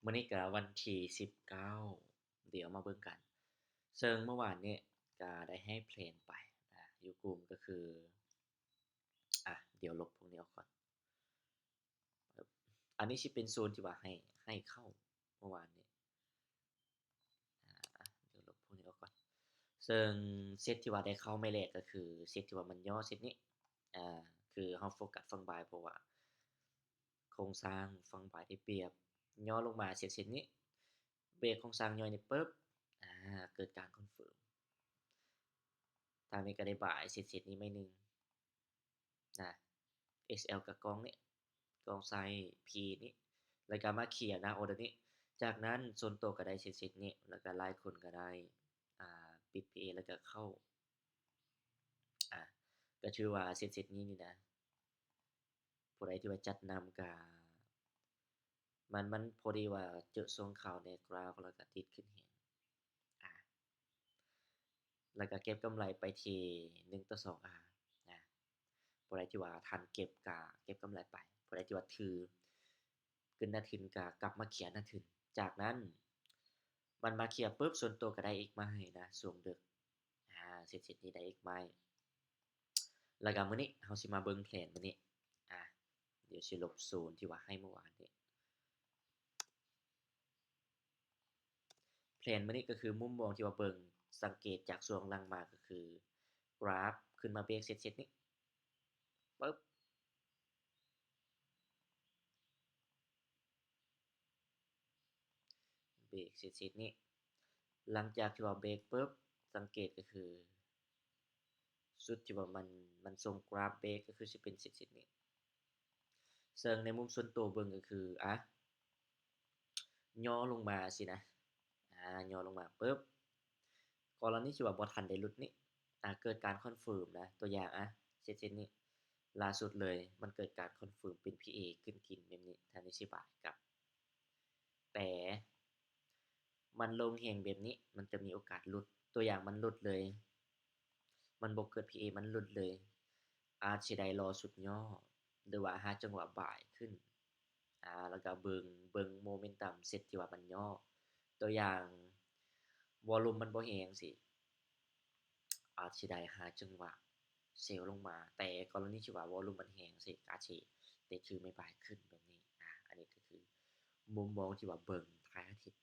ມື້ນີ້ກໍວັນທີສິບເກົ້າ ດຽວມາເບິ່ງກັນ. ເຊິ່ງເມື່ອວານນີ້ກໍໄດ້ໃຫ້ແພນໄປນະ ຢູ່ກຸ່ມກໍຄື ອ່ະ ດຽວລົບພວກນີ້ອອກກ່ອນ. ອັນນີ້ຊິເປັນໂຊນທີ່ວ່າໃຫ້ ໃຫ້ເຂົ້າເມື່ອວານນີ້. ອາ ດຽວລົບພວກນີ້ອອກກ່ອນ. ເຊິ່ງເຊັດທີ່ວ່າໄດ້ເຂົ້າໄມ້ແລກກໍຄືເຊັດທີ່ວ່າມັນຫຍໍ້ເຊັດນີ້ ອາ ຄືເຮົາໂຟກັສຝັ່ງບາຍ ເພາະວ່າໂຄງສ້າງຝັ່ງບາຍໄດ້ປຽບ. ຫຍໍ້ລົງມາເຊັດ ເຊັດນີ້ ເບຣກໂຄງສ້າງຫຍໍ້ນີ້ປຶບ ອາ ເກີດການຄອນເຟີມ. ທາງນີ້ກໍໄດ້ບາຍເຊັດ ເຊັດນີ້ໄມ້ໜຶ່ງ ນະ ເອສແອລ ກັບກອງນີ້ ກອງໃສ່ ພີ ນີ້ ແລ້ວກໍມາເຄຍນະ ອໍເດີນີ້. ຈາກນັ້ນໂຊນໂຕກໍໄດ້ເຊັດ ເຊັດນີ້ ແລ້ວກໍຫຼາຍຄົນກໍໄດ້ ອ່າ ປິດ ພີ ເອ ແລ້ວກໍເຂົ້າ. ອ່າ ກໍຖືວ່າເຊັດ ເຊັດນີ້ນີ້ນະ ຜູ້ໃດທີ່ວ່າຈັດນຳກໍ ມັນ ມັນພໍດີວ່າເຈີຊ່ວງຂາວໃນກຣາຟ ແລ້ວກໍຕິດຂຶ້ນແຮງ ອາ ແລ້ວກໍເກັບກຳໄລໄປທີ່ໜຶ່ງຕໍ່ສອງ ອາ ນະ. ຜູ້ໃດທີ່ວ່າທັນເກັບກໍເກັບກຳໄລໄປ, ຜູ້ໃດທີ່ວ່າຖືກຶ້ນໜ້າທຶນກໍກັບມາເຄຍໜ້າທຶນ. ຈາກນັ້ນມັນມາເຄຍປຶບ ສ່ວນໂຕກໍໄດ້ອີກມາໃຫ້ນະ ຊ່ວງເດິກ ອາ ເຊັດ ເຊັດນີ້ໄດ້ອີກໄມ້. ແລ້ວກໍມື້ນີ້ເຮົາຊິມາເບິ່ງແພນມື້ນີ້ ອາ ດຽວຊິລົບໂຊນທີ່ວ່າໃຫ້ເມື່ອວານນີ້. ແພນມື້ນີ້ກໍຄືມຸມມອງທີ່ວ່າເບິ່ງ ສັງເກດຈາກຊ່ວງຫຼັງມາກໍຄືກຣາຟຂຶ້ນມາເບຣກເຊັດ ເຊັດນີ້ ປຶບ ເບຣກເຊັດ ເຊັດນີ້. ຫຼັງຈາກທີ່ວ່າເບຣກປຶບ ສັງເກດກໍຄື ຈຸດທີ່ວ່າມັນ ມັນສົ່ງກຣາຟເບຣກກໍຄືຊິເປັນເຊັດ ເຊັດນີ້. ເຊິ່ງໃນມຸມສ່ວນໂຕເບິ່ງກໍຄື ອາ ຫຍໍ້ລົງມາຊີ້ນະ ອາ ຫຍໍ້ລົງມາປຶບ ກໍລະນີທີ່ວ່າບໍ່ທັນໄດ້ຫຼຸດນີ້ ອາ ເກີດການຄອນເຟີມນະ. ຕົວຢ່າງ ອາ ເຊັດ ເຊັດນີ້ ຫຼ້າສຸດເລີຍ ມັນເກີດການຄອນເຟີມເປັນ ພີ ເອ ຂຶ້ນກິນແບບນີ້ ທາງນີ້ຊິບາຍກັບ ແຕ່ມັນລົງແຮງແບບນີ້ ມັນຈະມີໂອກາດຫຼຸດ. ຕົວຢ່າງມັນຫຼຸດເລີຍ ມັນບໍ່ເກີດ ພີ ເອ ມັນຫຼຸດເລີຍ ອາດຊິໄດ້ລໍຊຸດຫຍໍ້ ຫຼືວ່າຫາຈັງຫວະບາຍຂຶ້ນ ອາ ແລ້ວກໍເບິ່ງ ເບິ່ງໂມເມັນຕັມເຊັດທີ່ວ່າມັນຫຍໍ້. ຕົວຢ່າງວໍລຸ່ມມັນບໍ່ແຮງຊີ້ ອາດຊິໄດ້ຫາຈັງຫວະເຊວລົງມາ, ແຕ່ກໍລະນີທີ່ວ່າວໍລຸ່ມມັນແຮງຊີ້ ອາດຊິໄດ້ຖືໄມ້ບາຍຂຶ້ນແບບນີ້. ອາ ອັນນີ້ກໍຄືມຸມມອງທີ່ວ່າເບິ່ງທ້າຍອາທິດ